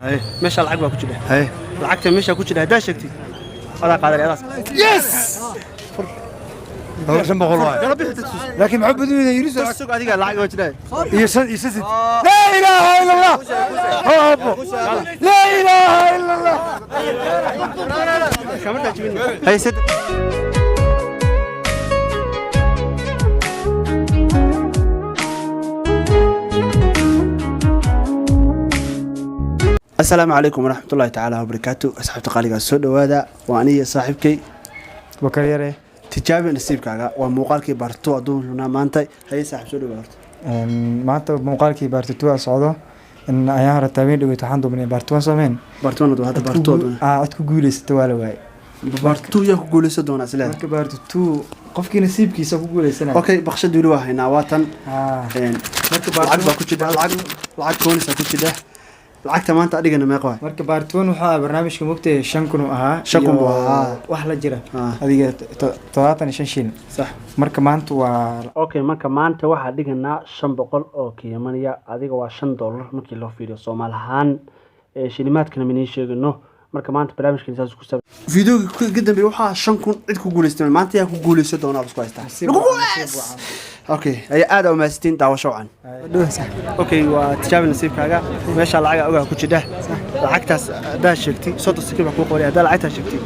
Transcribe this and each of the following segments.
Meesha lacag baa ku jira. Lacagta meesha ku jira haddaa sheegtid, adaa qaadanay adaas. Yes, 500 waay. Kala bixi dadku. Laakiin maxaa badinaya yiriso? Sug, adiga lacag waa jira. Iyo shan iyo shan senti. Laa ilaaha illa Allah, habo, laa ilaaha illa Allah. Kamarta jibin haysad. Asalaamu calaykum waraxmatullaahi tacaala wabarakaatu. Asxaabta qaaligaa, soo dhowaada. Waa aniga saaxiibkay Bakar Yare. Tijaabi nasiibkaaga waa muuqaalkii part two aduunaa maanta. Haye saaxiib, soo dhawaad horta. Maanta muuqaalkii part two a socdo. Ayaan hore taabeen dhaweyd waxaan duubnay part one soomeen. Part one hadda, part two aduun. Cid ku guuleysata waa la waayay. Part two yaa ku guuleysan doonaa isleeda? Marka part two qofkii nasiibkiisa ku guuleysanaya. Okay, baqshad weli waa haynaa, waa tan. Marka lacag baa ku jidha, lacag koonisa ku jidha. Lacagta maanta adhigana meeqa waay? Marka part one wuxuu ahaa barnaamijka mogtay 5,000 uu ahaa. 5,000 buu iyo ahaa. Wax la jira adiga 75 shilin. Sax. Marka maanta waa Okay, marka maanta waxaa dhiganaa 500 oo kiimanaya, adiga waa $5 markii loo fiiriyo Soomaal ahaan. Shilimaadkana minii sheegano. Marka maanta barnaamijkan saas ku saab videoga ka dambeeyay waxaa 5,000 cid ku guuleystay. Maanta yaa ku guuleysan doonaa isku haystaa? Nasiib wacan, nasiib wacan. Okay, ayaa aad u mahadsantiin, daawasho wacan. Okay, waa tijaabi nasiibkaaga. Meesha lacaga ogaa ku jidha. Lacagtaas haddaad sheegtay, 30 sekin baa kuu qoray. Haddaa lacagtaas sheegtay,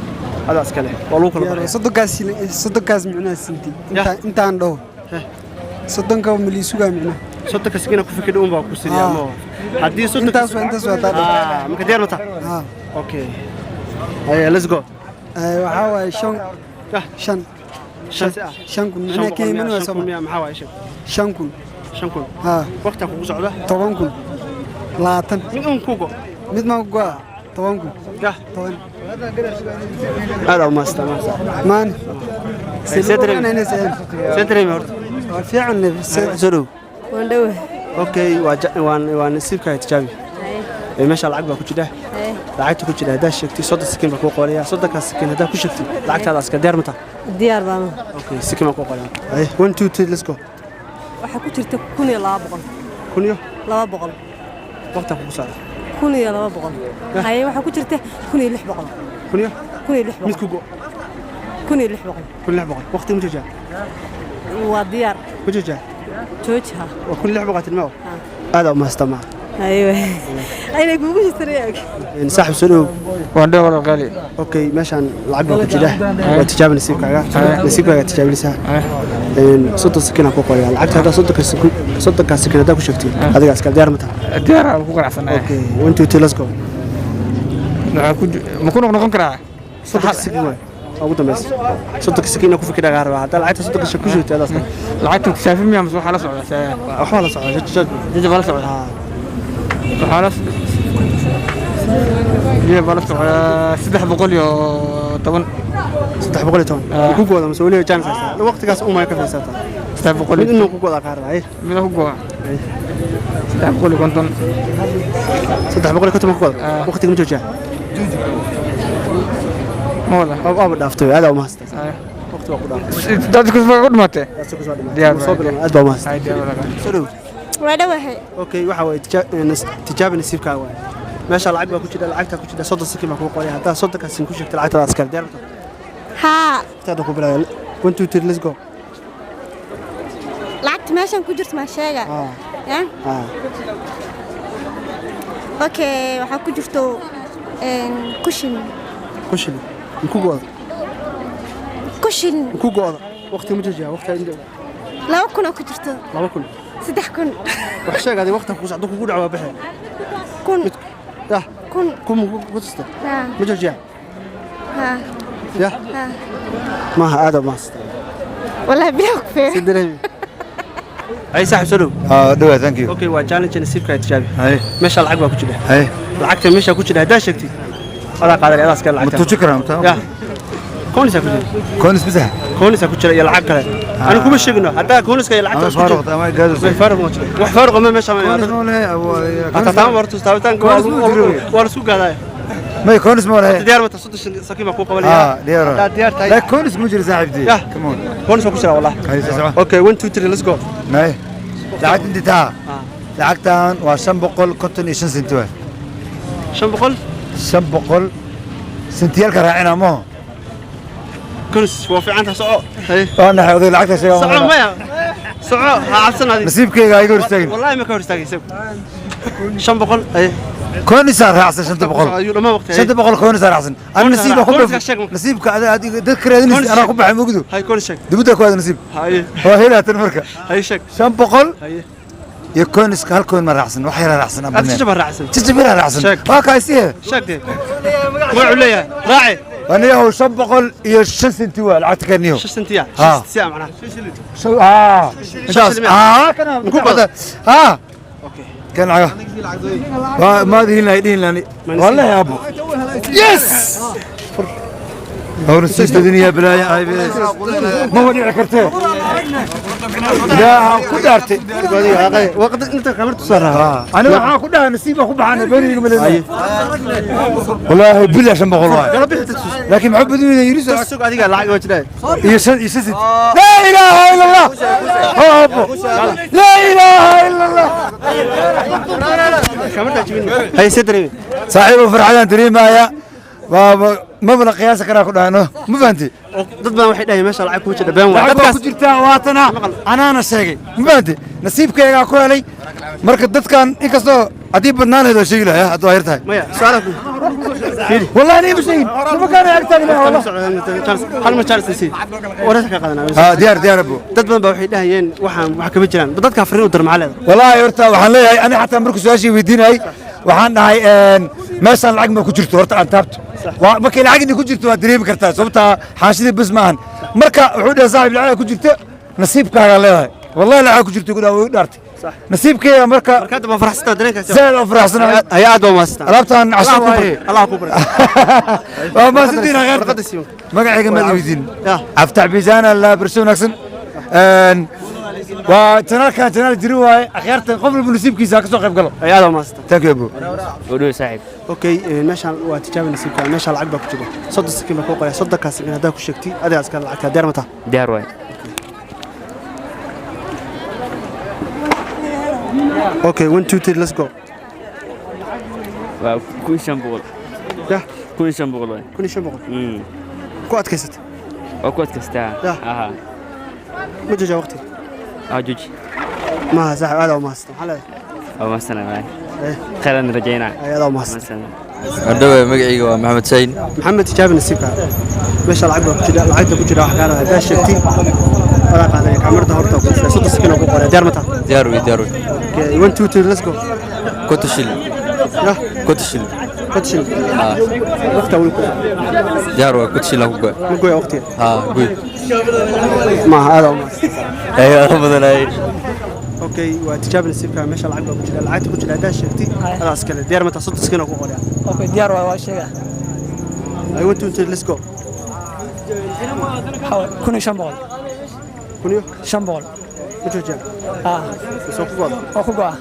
adaa iska leh, waa lagu kala baxaya. Soddonkaas shilin, soddonkaas micnaha sinti intaan dhaho soddonka maliisugaa micnaha. 30-ka sekina ku fikir un baa ku sidiya ama haddii 30-ka Intaas waa, intaas waa taa dhaho. Marka diyaar ma tahay? Ah. Okay, haya, let's go. Waxaa waaye shan. Shan. Shan si ah. 5,000 Shan micnaha boqol kenya miya, waa 5,000 soma. Miya, maxaa waaye sheeg? 5,000. 5,000. Haa. Waqtiga kugu socda. 10,000, 20. Mid un ku go. Mid maa ku go'a, 10,000. Yah. 10. Aad aa umahadsanta maanta. Maan. See dareemi? See dareemi horta? Waa fiican. Soo dhow. Waan dhowe. Okay, waa nasiibkaaga tijaabi. Meesha lacag baa ku jira. Lacagta ku jira haddaa sheegtay, 30 sekin baa kuu qoraya. 30-kaas sekin haddaa ku sheegtay, lacagtaada iska diyaar ma tahay? Diyaar baana. Okay, sekin baan kuu qoraya. Haye, one, two, three, let's go. Waxaa ku jirta 1,200. Kun iyo 200. Waqtiga kugu socda. 1,200. Haye, waxaa ku jirta 1,600. Kun iyo kun iyo lix mid boqol ku go. 1,600. 1,600. Waqti ma joojaa? Waa diyaar. Ma joojaa? Jooji ha. Waa 1,600 tilmaamo. Aad aa umahadsanta maa. Aywa, inay kuugu jirtanayaag. Saaxib, soo dhow. Waan dhow, walaal qaali. Okay, meeshaan lacag baa ku jira. Waa tijaabi nasiibkaaga. Nasiibkaaga tijaabinaysaa. 30 sekin aan ku qoraya lacagta. Haddaa 30-kaas sekin haddaa ku sheegtay, adiga iska diyaar ma tahay? Diyaar aan ku qanacsanahay. Okay, one, two, three, let's go. Waxaa ku ma ku noqnoqon karaa? 30-ka sekin waay ugu dambeysa. 30-ka sekin inaa ku fikir lagaa rabaa. Haddaa lacagta 30-ka sekin ku sheegtay, adaa iska Lacagta saafi miyaa mise waxaa la socda? Waxbaa la socda, jajab. Jajab baa la socda. Waxaa la jajab baa la socda 310. 310 ku gooda mise weliba chance haystaa? Waqtigaas umay ka fiirsataa. 300. Mid inuu ku gooda kaa rabaa. Mida ku go'a, 350. 350 ku gooda. Waqtiga ma joojaa? Ma wada. Waaba dhaaftay. Aad aa umahadsantay, waqti waa ku dhaaftay. Dadku ku dhimatay. Diyaar. Soo bilowna. Aad baa umahadsantay. Ay, diyaar walaal. Soo dhow. Waa dhowahay. Okay, waxa waaye tijaabi nasiibkaaga waaye. Meesha lacag baa ku jira. Lacagtaa ku jira, 30 sekin baa kuu qoraya. Haddaa 30-kaas sekin ku sheegta, lacagtaada askar diyaar ma tahay? Haa. Waqtigaada ku bilaabaya. One, two, three, let's go. Lacagta meeshan ku jirta maa sheega? Ya. Okay, waxaa ku jirto kushin. Ku shilin ku go'da. Kushin. Ku go'da. Waqti ma joojiyaa? Waqti inta 2,000 oo ku jirto. 2,000. 3,000. Wax sheeg adi. Waqti ku socdo kugu dhaco waa baxee. 1,000. Yah. 1,000. Kun ku tusta. Haa. Ma joojiyaa? Haa. Yah. Haa. Maaha, aad maasta. Wallahi bilaw ku Si dareemi ay saaxib, soo dhow. Ah, dhawaa, thank you. Okay, waa challenge nasiibka tijaabi. Haye. Meesha lacag baa ku jira. Haye. Lacagta meesha ku jira haddaa sheegtid, adaa qaadanay, adaa iska Ma lacagta. tuuji karaa mata? Yah, koonisa ku jira. Koonis bisax. Koonisa ku jira iyo lacag kale anigu kuma sheegno. Haddaa kooniska iyo lacagta Ama isku jiro. faaruq ama gaado. Way faaruq ma jiro, wax faaruq ma meesha ma. Koonis ma lehe. Hataa taama horta taabitaanka Koonis ma jiro. waa la isku gaadaya. May koonis ma lehe. Diyaar mata? 30 sakiin baa kuu qabanaya. Ah, diyaar. Haddaa diyaar tahay. La koonis ma jiro saaxiibtii. Yah. Come on. Koonis waa ku jira wallah. Haye, soo soco. Okay, one, two, three, let's go. May lacagta inta taa. Lacagtan waa 555 senti waay. 500. 500 sentiyaalka raacina maho. Kunis waa fiicanta, soco. Haye. Waa naxay oday lacagta sheega. Soco, maya, soco, ha cabsan adiga. Nasiibkayga ha iga hor istaagin. Wallahi ma ka hor istaagaysa. 500, haye. Koonisaa raacsan 500. Ayuu dhammaan waqti, haye. 500 koonisaa raacsan. Ani Koonis nasiib baa ku kooniska baxay. Sheeg marka. Nasiibka adiga dadka raadinaysa Koonis anaa sheeg. ku baxay mugdo. Haye, koonis sheeg. Dibadda ku aada nasiib. Haye. Waa helaatan marka. Haye, sheeg. 500. Haye. Iyo kooniska hal koon ma raacsan, wax yara raacsan aan aad badnayn. Jajab raacsan. Jajab yara raacsan. Sheeg. Waa kaasiye. Sheeg dee, magacuu leeyahay, raaci. Aniyahow, 505 senti waa lacagta kaniyo. 5 sentiya? Ha. 5 sentiya macnaha? Ah, intaas. Shilin. Ah, kana Muku badan. Ah, kan lacaga waa maad dhihin lahay, dhihin lahay wallahi abo. Yes, hawla siistadiniya balaaya ay ma wadhici kartee, ilaaha ku dhaartay. Waqti inta kamartu saaraa. Ani waxaan ku dhahay nasiib baan ku baxana beriga maleynaya, wallaahi bilaa 500 waay. Kala bixi tus. Laakiin maxaa badinaya yiriso? Sug adiga, lacag waa jiraa. Iyo shan iyo shan senti. Laa ilaaha ila allah, abo, laa ilaaha ila allah. Kamarta jibin. Haye, see dareemi? Saaxiibo, farxadaan dareemaya waaba maba la qiyaasi karaa ku dhahno, ma fahanti? Dad badan waxay dhahayeen meesha lacag kuma jirta, been waay. Lacag waa dadkaas ku jirtaa, waatana anaana sheegay, ma fahanti? Nasiibkaygaa ku helay. Marka dadkan inkastoo haddii badnaan lahayd waa sheegi lahaa, hadduu ayar tahay. Maya, su'aalaha ku wallahi aniga ma sheegin, nimankaana ag taagnahay wallah. Hal ma Charles si waraysa ka qaadanaa. Ha, diyaar, diyaar abo. Dad badan baa waxay dhahayeen waxaan wax kama jiraan, dadka fariin u dir, maxaa leedahay? Wallaahi horta waxaan leeyahay, ani xataa markuu su-aashii weydiinayay waxaan dhahay meeshaan lacag ma ku jirto, horta aan taabto. Markay lacag idin ku jirto waad dareemi kartaa, sababtaa xaanshidii bes ma ahan. Marka wuxuu dhahay saaxib, lacag ku jirta nasiibkaagaa leedahay. Wallahi lacag ku jirto gudaa, way u dhaartay nasiibkayga marka. Marka hadda ma faraxsantaa dareenkaasi? Zaid oo faraxsanahay. Haye, aad baa mahadsantaa. Alaabtaan cashar waaye. Allah ku barka. Waa mahadsantihiin akhaarta. Warqadda siiyo. Magacayga maad weydiin. Ya. Aftax Biisaan la barso wanaagsan. Waa channelkan channel jiri waaye akhyaartan, qof walba nasiibkiisa ha ka soo qayb galo. Haye, aad baa mahadsantaa. Thank you abu. Wadhow saaxiib. Okay, meeshaan waa tijaabi nasiibka. Meeshaan lacag baa ku jira, 30 sakin baa kuu qoraya. 30-kaas sakin haddaa ku sheegtay, adigaa iskale lacagta. Diyaar ma taha? Diyaar waay. Okay, 1 2 3, let's go. Waa 1500. Yah. 1500 waay. 1500? Ku adkaysatay? Waa ku adkaystaa. Yah. Aha. Ma joojaa waqtiga? Aa, jooji. Maaha saaxib, aad aa umahadsan. Maxaa leedahay? Waa mahadsanaa waay. Eh. Khayran rajaynaa. Ay, aad aa umahadsan. Mahadsanaa. Hadhowe, magacayga waa Maxamed Sayn. Maxamed, tijaabi nasiibka. Meesha lacag baa ku jira, lacagta ku jira wax kaa rabaa haddaa sheegtay, adaa qaadanaya. Kaamirada horta ku jira, 30 sakin oo ku qoraya. Diyaar ma taha? Diyaar wey, diyaar wey. Okay, 1 2 3, let's go. 50 shilin. Yah. 50 shilin. 50 shilin? Haa. Waqtiga weli ku Diyaar waa, 50 shilin aan ku goy. Ma goya waqtiga? Haa, goy. Maaha, aad aa umahadsan. Ay, aad badanay. Okay, waa tijaabi nasiibka. Meesha lacag baa ku jira, lacagta ku jira haddaa sheegtay, adaa iskale. Diyaar ma taha? 30 sakin oo ku qoraya. Okay, diyaar waay, waa sheega. Ay, 1 2 3, let's go. 1500. 1500? Ma joojiyaa? Ah. Soo ku go'da? Waa ku go'a.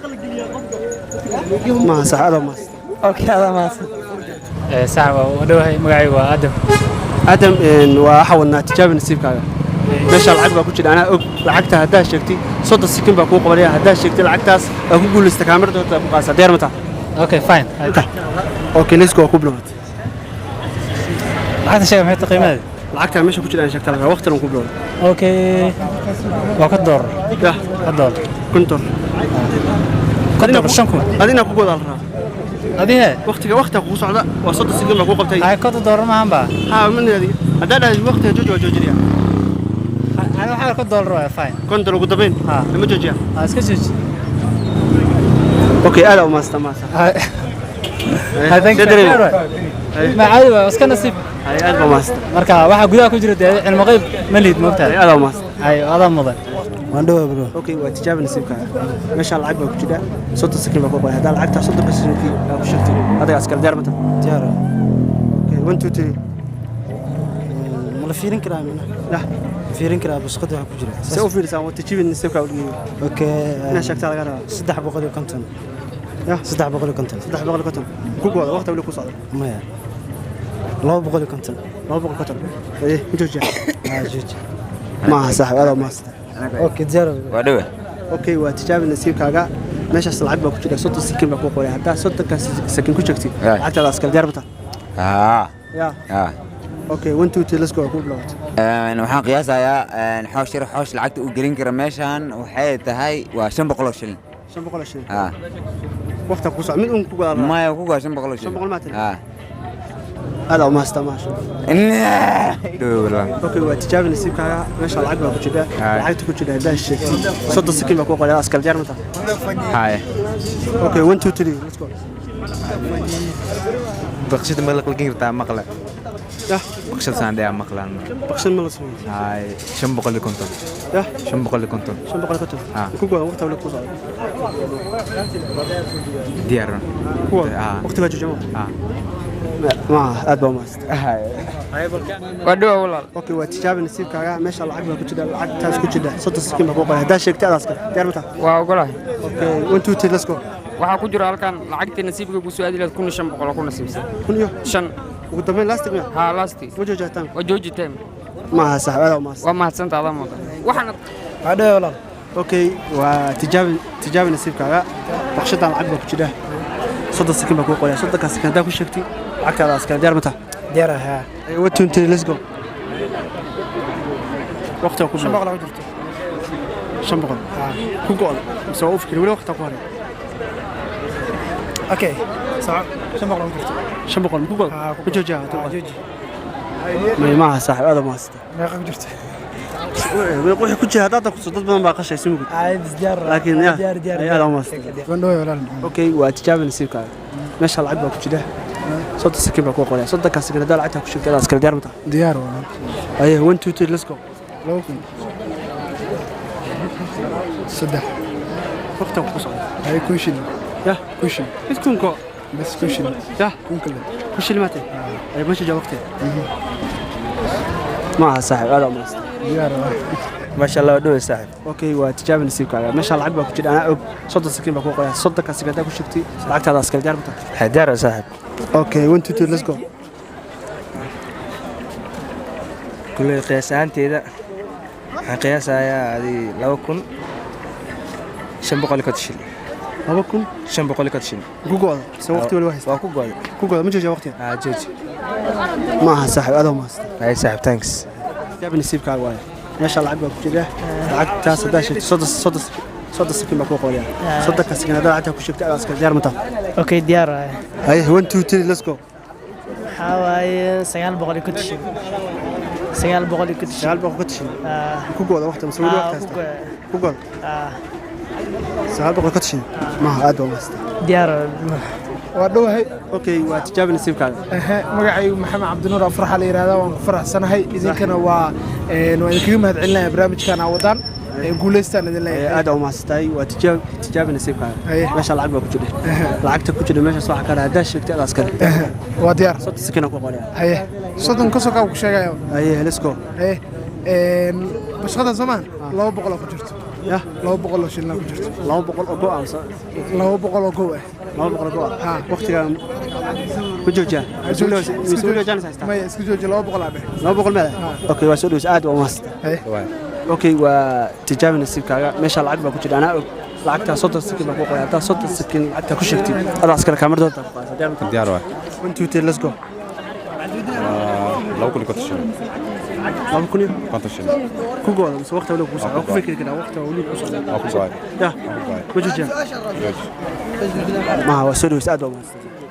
Maaha sax, adaa mahadsan. Okay, adaa mahadsan. Sax, waa dhowahay. Magacaygu waa Adam. Adam, waa waxaa wadnaa tijaabi nasiibkaaga. Meesha lacag baa ku jira, anaa og. Lacagta haddaa sheegtay, 30 sakin baa kuu qabanaya. Haddaa sheegtay lacagtaas waa ku guulaysta, kaamirada horta ku qaasa. Diyaar ma taha? Okay, fine. Okay, let's go, ku bilowd. Lacagta sheega, maxay tahay qiimadeeda? Lacagta meesha ku jira aan sheegta lagaa, waqtigan ku bilowd. Okay, waa ka doolar. Yah. Ka doolar. $1000. Ka doolar 5000. Adina ku godaa la rabaa. Adihe. Waqtiga, waqtiga kugu socda waa 30 sakin baa kuu qabtay. Ay, $50 maahan ba? Ha, min adi haddaa dhahday waqtiga jooji, waa joojinaya. Ani waxaa ka doolar waaya, fine. Konton ugu dambeyn lama joojiya? Ha, iska jooji. Okay, aad aa umahadsan, mahadsan. Hi, thank you. Ma caadi waa, iska nasiib. Ay, aad baa mahadsan. Marka waxa gudaha ku jira dee cilmi qayb ma lihid, moogtahay. Aad aa umahadsan. Ay, adaa mudan. Waan dhawaa bro. Okay, waa tijaabi nasiibkaaga. Meesha lacag baa ku jira, 30 sakin baa ku qoray. Haddaa lacagtaa 30-ka sakinkii aa ku sheegtay, adiga askar. Diyaar ma tahay? Diyaar. Okay, 1 2 3. Ma la fiirin karaa mina? Yah. Fiirin karaa busqada waxa ku jira? See u fiirisaa? Waa tijaabi nasiibkaa u dhigay. Okay. Inaad sheegtaa laga rabaa. 350. Yah. 350. 350 ku gooda, waqti weli ku socda. Maya, 250. 250. Eh, ma joojiya? Haa, jooji. Maaha saaxib, aad aa umahadsan. Okay, diyaar. Waa dhowe. Okay, waa tijaabi nasiibkaaga. Meeshaas lacag baa ku jira, 30 sakin baa ku qoray. Haddaa 30-kaas sakin ku sheegtid, lacagtaada askar diyaar bata. Haa. Ya. Haa. Okay, 1 2 3, let's go, ku bilowd. Waxaan qiyaasayaa xoosh yar, xoosh lacagta uu gelin kara meeshan waxay tahay waa 500 oo shilin. 500 shilin. Haa. Waqti ku soc mid un ku gaar. Maya, ku gaa 500 shilin. 500 ma tiri? Haa. Aad u mahadsan, maasha. Okay, waa tijaabi nasiibkaaga. Meesha lacag baa ku jira, lacagta ku jira haddaa sheegtid, 30 sakin baa ku qoray, askar diyaar ma tahay? Haye. Okay, 1 2 3, let's go. Baqshada ma la qalgin kartaa maqle? Yah. Baqshada saan dhayaa maqlaan. Baqshad ma la sameeyo. Haye, 550. Yah. 550. 550. Haa. Ku go'an waqti wali ku socda. Diyaar. Kuwa Haa. waqti baa joojimo. Haa. Ma aad baa umahadsan. Waa dhawa walaal. Okay, waa tijaabi nasiibkaaga. Meesha lacag baa ku jira, lacagtaas ku jira 30 sakin baa ku qoray. Haddaa sheegtay, adaas kale diyaar ma tahay? Waa ogolahay. Okay, 1 2 3, let's go. Waxaa ku jira halkan lacagtii nasiibka ku soo aadi lahayd 1500 oo ku nasiibsan. Kun iyo shan. Ugu dambeyn lastig miya? Haa, lasti. Ma joojiyaa time? Waa jooji time. Maaha saaxiib, aad umahadsan. Waa mahadsanta, adaa mudan. Waxaana Waa dhawa walaal. Okay, waa tijaabi nasiibkaaga. Baqshadan lacag baa ku jira, 30 sakin baa kuu qoraya. 30-kaas sakin haddaa ku sheegtay, lacagtaada askar diyaar ma tahay? Diyaar ah, haa. 1 2 3, let's go. Waqtiga ku 500 ku jirto. 500 ku go'da mise waa u fikir weli waqtiga ku haray? Okay, soco, 500 ku jirto. 500 ma ku go'da? Haa, ku ma joojiyaa? Haa, jooji. May maaha saaxiib, aad umahadsan. Meeqa ku jirto? Wixii ku jira haddaad kuso, dad badan baa qashaysa mugud. Caadi, diyaar. Laakiin ya Diyaar, diyaar. aad umahadsan. Waan dhawahay walaal. Okay, waa tijaabi nasiibkaaga. Meesha lacag baa ku jira, 30 sakin baa kuu qoraya. 30-kaas sakin haddaa lacagtaa ku sheegtay, adaas kale diyaar ma tahay? Diyaar walaal. Aye, 1 2 3, let's go. 2000, 3. Waqtiga ku socda. Haye, 1000 shilin. Yah. 1000 shilin. Mid kunko. Bas 1000 shilin. Yah. 1000 kale. 1000 shilin maatay? Ay, ma joojiyaa waqtiga? Ma aha saaxiib, aad umahadsan. Diyaar walaal. Maasha Allah, waa dhawa saaxiib. Okay, waa tijaabi nasiibkaaga. Meesha lacag baa ku jira, anaa og. 30 sakin baa kuu qoraya. 30-kaas sakin haddaa ku sheegtay, lacagtaada askar diyaar ma tahay? Haye, diyaar waa saaxiib. Okay, 1 2 3, let's go. Kulley qiyaas ahaanteeda waxaan qiyaasayaa adi 2550 shilin. 2550 shilin. Ku go'da mise waqti wali waa haysta? Waa ku go'day. Ku go'da, ma joojiyaa waqtiga? Haa, jooji. Ma aha saaxiib, aad umahadsan. Haye saaxiib, thanks. Tijaabi nasiibkaaga waaye. Meesha lacag baa ku jira, lacagtaas haddaa sheegtay, 30 sakin baa kuu qoraya. 30-ka sakin haddaa lacagtaa ku sheegtay, adaas kale diyaar ma tahay? Okay, diyaar waaye. Haye, 1 2 3, let's go. Waxaa waaye 950 shilin, 950 shilin. 950 shilin ku go'da waqti mise weli waqti haysta? Ku go'da 950 shilin maaha, aad baa umahadsan. Diyaar. Waa dhawahay. Okay, waa tijaabi nasiibkaaga. Magacaygu Maxamed Cabdinuur Afraxa la yidhahdaa. Waan ku faraxsanahay, idinkana waa idinkaga mahad celinaya barnaamijkan aa wadaan. Guulaystaan idin leeyahay. Aad aa umahadsantahay. Waa tijaabi nasiibkaaga. Meesha lacag baa ku jira, lacagta ku jira meeshaas waxaa kale haddaa sheegtay, adaas kale. Waa diyaar. 30 sakin ku qoraya. Haye, 30 ka soo kaa ku sheegaya. Haye, let's go. Haye, bashqadan soo maahan 200 oo ku jirto. Yah. 200 oo shilin ku jirto. 200 oo go' ah? 200 oo go' ah. 200 oo go' ah. Waqtiga ku joojiyaa mise weli waa jaanis haystaa? Maya, iska jooji, 200 aa dheh. 200 meeda. Okay, waa soo dhaweysa, aad waa umahadsantahay. Okay, waa tijaabi nasiibkaaga. Meesha lacag baa ku jira, anaa og. Lacagtaa 30 sakin baa ku qoray. Haddaa 30 sakin lacagtaa ku sheegtid, adaas kale kaamirada ku qaadaysa. Diyaar ma tahay? Diyaar waay. 1 2 3, let's go. 2050 shilin. 2050 shilin. Ku go'da mise waqti wali kugu socda? Waa ku fikri karaa, waqti wali kugu socda. Waa ku go'ay. Yah. Ma joojiyaa? Maha, waa soo dhaweysa, aad waa umahadsantahay.